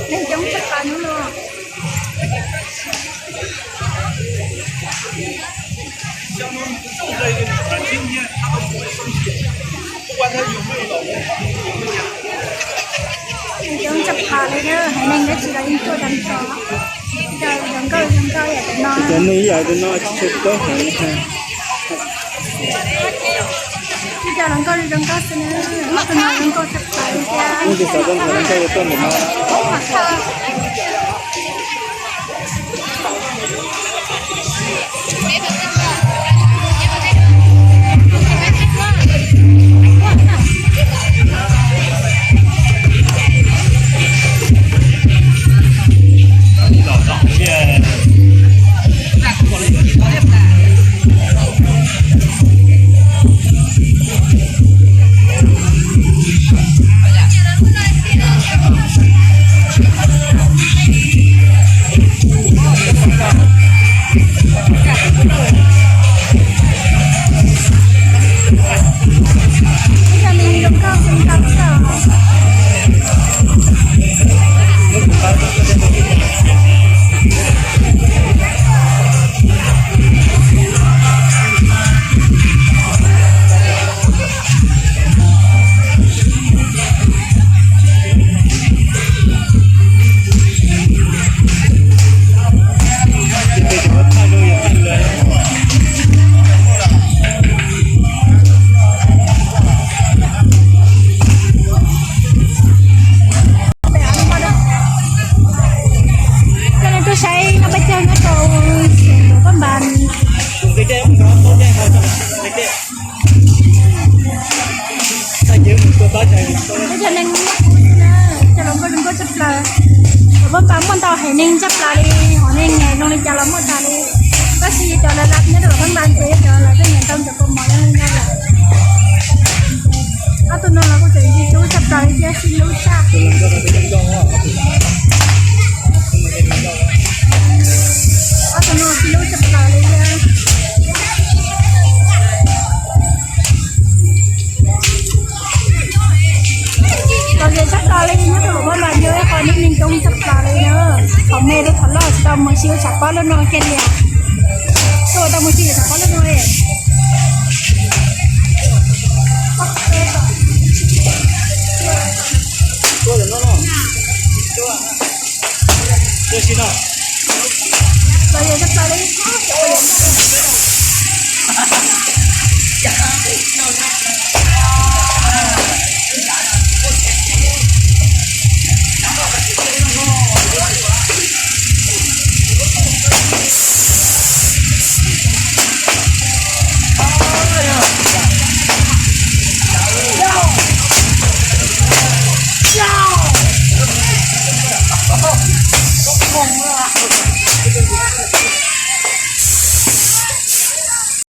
Neeg coob tshaj plaws hnub no. Neeg coob tshaj plaws li na, haiv neeg dab tsi los yeej tuaj tag nrho. Cov zoo nkauj zoo nkauj yam tus no. Cov neeg yam tus no tsis tshua paub heev. Ib co hluas nkauj zoo nkauj xwb na, ob tug no zoo nkauj tshaj plaws li thiab. Tus xav tau hluas nkauj yuav tuaj ntawm no. Coj nej tuaj saib noj peb caug nyob rau Paj Npas. Cov neeg, cov hluas nkauj zoo nkauj tshaj plaws. Paj Npas muaj ntau haiv neeg tshaj plaws li, haiv neeg zoo li cas los muaj tas li. Tab sis cov lawv lawv nyob rau Paj Npas ces cov lawv tej niam ntau cov kaus mom zoo li no lawm. Ob tug no los kuj tseem sib hlub tshaj plaws li thiab, sib hlub tshaj. Ob tug no sib hlub tshaj plaws li thiab. Lom zem tshaj plaws li, nyob rau Paj Npas yog ib qho neeg coob tshaj plaws li na. Thaum me rau thaum loj tsis tau mus si ua tshav pob lub no kiag li. Tuaj tau mus si ua tshav pob lub no li. Lom zem tshaj plaws li.